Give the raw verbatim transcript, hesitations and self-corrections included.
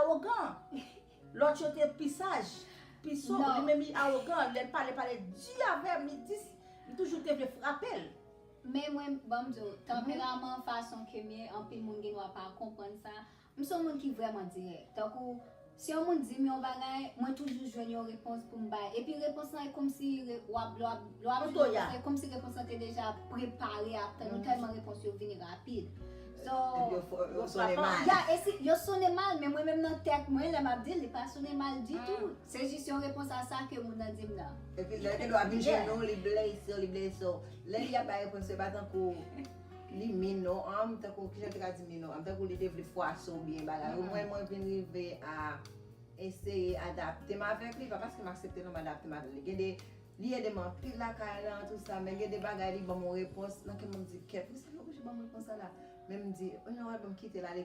Awogan. Lòt yo te pi saj, pi sob, li menm li awogan. Lè l pale, pale di avè m, li di, m toujou te vle frape l. Men mwen, ban m di w, tanperaman, fason ke m ye, anpil moun gen dwa pa konprann sa. M se yon moun ki vrèman dirèk. Tankou, si yon moun di m yon bagay, mwen toujou jwenn yon repons pou m bay. Epi repons lan e kòmsi w ap, w ap, w ap, se kòmsi repons lan te deja prepare ap tann ou, tèlman repons yo vini rapid. So, Yo sonnen mal. Ya, e si yo sonnen mal, men mwen menm nan tèt mwen, lè m ap di l, li pa sonnen mal ditou. Se jis yon repons a sa ke moun nan di m nan. Epi lè ke l ap vin jwenn ou, li blese w, li blese w. Lè li ap bay repons, se pa tankou li min non an m, tankou kijan te ka di min non an m, tankou li te vle fwase w byen bagay. Ou mwen, mwen vin rive a eseye adapte m avèk li, pa paske m aksepte non m adapte m avèk li. Gen de, li ede m anpil lakay lan, tout sa, men gen de bagay li ban m yon repons, nan kè m di kèt, poukisa l oblije ban m repons sa la? Men m di, oh non, bon, m kite l ale,